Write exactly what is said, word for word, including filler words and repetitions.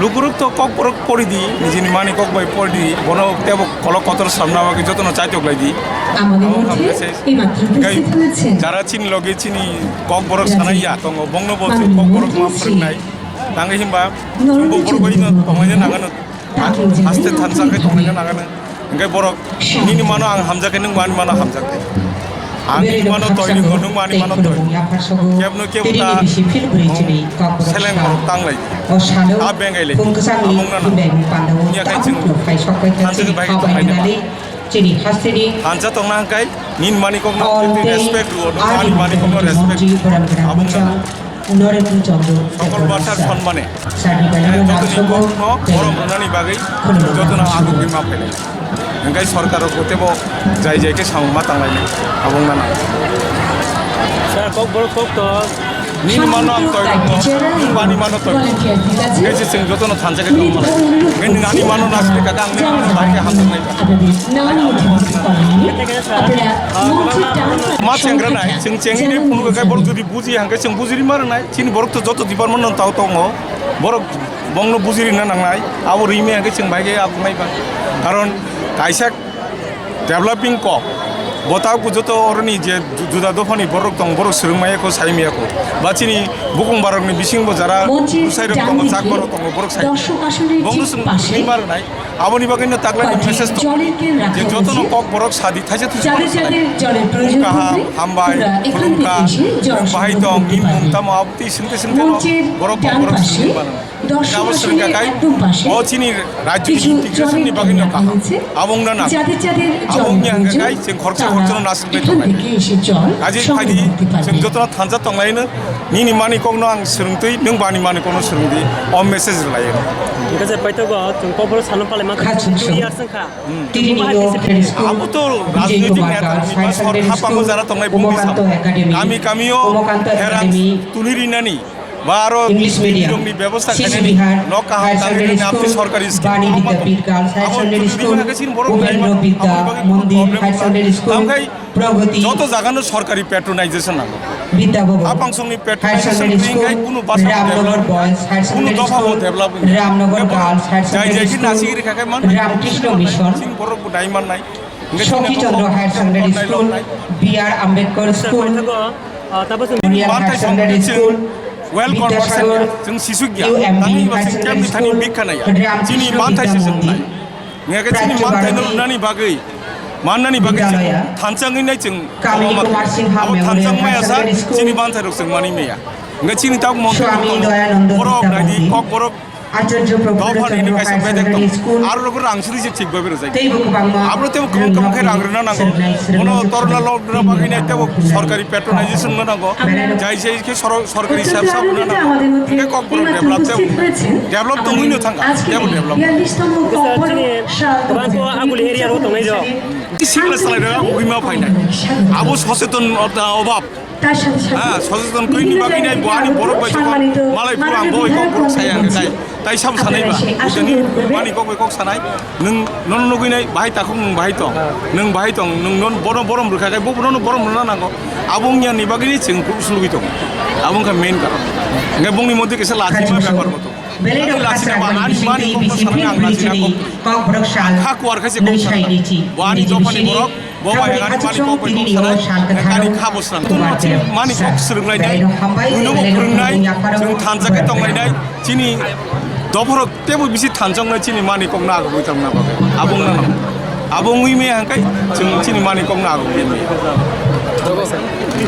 Lukurok to kokborok pori di, nijini mani kok bai pori di, bono tebo kolok kotor samna bagwi jotono chaitok lai di. আমাদের মধ্যে এই মাত্র উপস্থিত হয়েছেন যারা chini logi chini kokborok sanai ya tongo, bongno bo kokborok ma phwrwngnai. Tangwi himba chwngbo borok bai no tonglaina nangano. Haste thansa khe tonglaina nangano. Hingke borok nini mano ang hamjakhe, nwng ani mano hamjakhe. Ang nini mano toi ringo, nwng ani mano toi. Kebno kebo ta seleng borok tanglai. A bengai lai. Amung nana. Iya khai chwng. Thansa khe bai tonglaina. Thansa tongna hingkai nini mani kokno respect rwo, nwng ani mani kokno respect. Amung nana. Sokol bwsar sonmane. Jotoni kokno borom rwnani bagwi jotono agugwi ma phainai. Hingkai sorkar rok tebo jai jai khe samung ma tanglainai. Abong nana. Sir, kokborok kok to. Nini mano ang toi rwkno, nini mani mano toi. Hingkai se chwng jotono thansa khe tongma lai. Hingkai nini ani mano nasri kaka ang nini mano bai khe hamjaknai. Ma chengra nai, chwng chengni phunuk khe borok jodi buji hingke chwng bujiri ma rwnai. Chini borok to joto department no tao tongo. Borok bongno bujiri na nangnai. Abo rimi hingke chwng bai khe abo nai ba. Karon kaisa developing kok. Bo ta ku joto oroni je ju-, juda dophani borok tong, borok swrwng maya ko, sai maya ko. Ba chini bukung barokni bising bo jara usai rok tongo, chak barok tongo, borok sai. Bongno chwng bujiri ma rwnai. Aboni bagwi no taklai ni message to je joto no kok borok sadi thaisa thaisa borok sadi. Kaham, hambai, khulumkha, bahai tong, in mung tamo abti singte singte no borok kok borok sadi bana. Abo singka kai, o chini rajyo ni integration ni bagwi no kaham. Abong na na. Abong ni hangka kai, chwng khoroksa khoroksa no nasing bai tongnai. Kaje phaidi, chwng joto no thansa tonglai no. Nini mani kokno ang swrwngtwi, nwng bani mani kokno swrwngdi, o message rwlaio. Hingke se paithago, chwng kokborok sano palai mankha, two years wngkha. Abo to rajnitik neta ni ba sor hapang o jara tongnai bongni sam. Kami kami o herang tuni rinani ba aro birokni bebosta khainani nok kaham tangwi rinani amtwi sorkari scheme. Abo tuni rinani hingke chini borok naima, aboni bagwi kunu problem wngkha. Tamkhai Pragati, joto jagano sorkari patronization nango. Vidya Bhavan, Apangsongni patronization Higher Secondary School, ringkai kunu basa Ramnagar develop, Boys Higher kunu Secondary dopha bo School, develop wngya. Ramnagar Girls Higher Secondary School, Ramkrishna Mission, Sing borok bo dai mannai. Hingke Sokhi Chandra Higher Secondary School, B R Ambedkar School, Memorial Higher Secondary School, well conversation, Vidyasagar chwng sisuk ya. U M B Higher Secondary School, Ramkrishna Mission Mandir. Hingke chini manthai no nani bagwi, mannani bagwi chwng thansa wngwi nai chwng. Kami Kumar Singha Memorial Higher Secondary School, chini manthai rok chwng mani maya. Hingke chini tabuk montri Swami Dayananda borok naidi Vidyamandi, kok borok Acharya Prabhu dophani Chandra kaisa Higher bedek Secondary School, aro rok rang suri se thik babe rwjak. Teibo kwbangma abo tebo kwbang kwbang khe rang rwna nango. Mono torna lok rwna bagwi nai tebo sorkari patronization no nango. Jai jai khe sor-, sorkari sab sab rwna nango. Hingke kok borok develop tebo. Develop tongwi no thangkha, tebo develop. Chini Bangko Aguli area ro tongnai jo. Sikla salai rok ugima phainai. Abo soseton obab. Ha, soseton kwini bagwi nai bo ani borok bai jokon malai pura ang boi kok borok saya hingke tai. Tai sabo sanai ba. Bujani mani kok bai kok sanai. Nwng nono nugwi nai bahai takhuk nwng bahai tong. Nwng bahai tong, nwng non borom borom rwkha khe bo nono borom rwna nango. Abo wngya ni bagwi ni chwng kuk sulugwi tongo. Abo wngkha main karon. Hingke bongni moddhe kaisa lachi ma bepar bo tongo. Belai rok khasra koi bising tei bising phil phil chini kok borok sal nwi sai di chi. Bo ani dophani borok, bo bai ani mani kok bai kok sanai, ani kha bo swnam. Mani kok swrwnglainai, buino bo phwrwngnai, chwng thansa khe tonglainai, chini dopharok tebo bisi thansa wngnai chini mani kok no agugwi tongna bagwi. Abo wngna nang. Abo wngwi me hangkai chwng chini mani kok no agugwi me.